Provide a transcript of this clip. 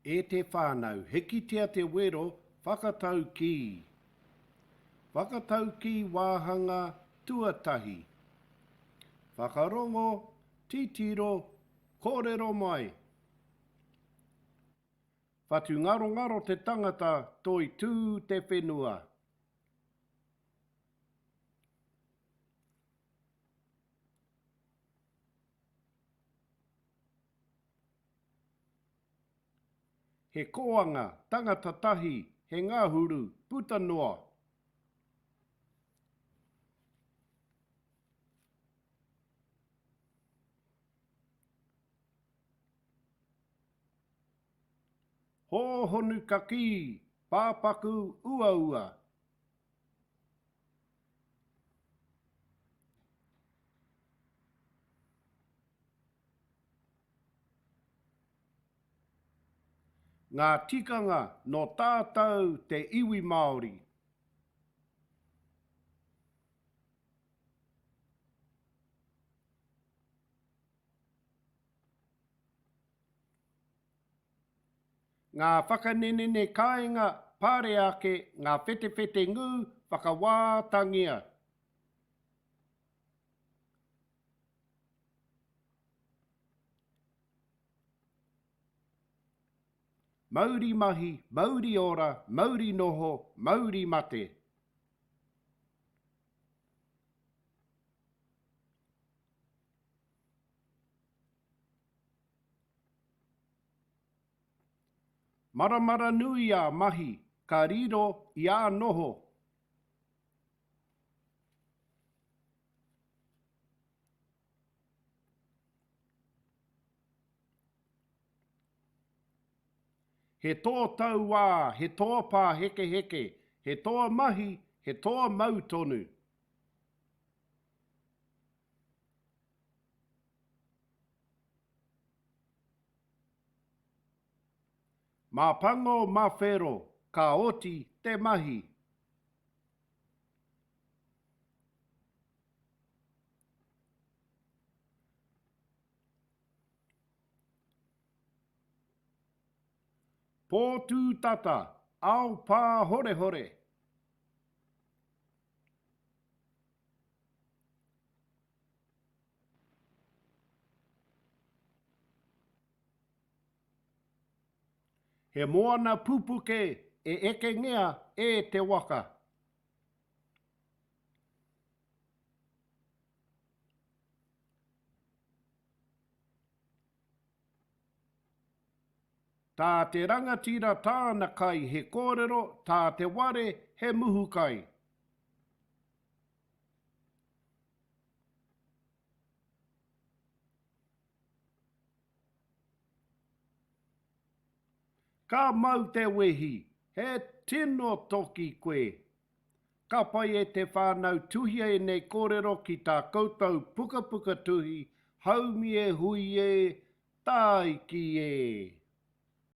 E te whānau, hikitia te wero, whakataukī. Whakataukī wāhanga tuatahi. Whakarongo, titiro, kōrero mai. Whatungarongaro te tangata, toitū te whenua. He kōanga, tangata tahi, he ngahuru, puta noa. Hōhonu kakī, pāpaku uaua. Ngā tikanga nō tātou te iwi Māori. Ngā whakanenene kāinga, pare ake, ngā whetewhete ngū, whakawātangia. Mauri mahi, mauri ora, mauri noho, mauri mate. Maramara nui a mahi, ka riro i a noho. He toa tauā, he toa pāhekeheke, he toa mahi, he toa mau tonu. Mā pango, mā whero, ka oti te mahi. Pōtūtata, ao pāhorehore. He moana pupuke e ekengia e te waka. Tā te rangatira tāna kai he kōrero, tā te ware he muhu kai. Ka mau te wehi, he tino toki koe. Ka pai e te whānau tuhia ēnei kōrero ki tā koutou pukapuka tuhi, haumi e hui e, tāiki e!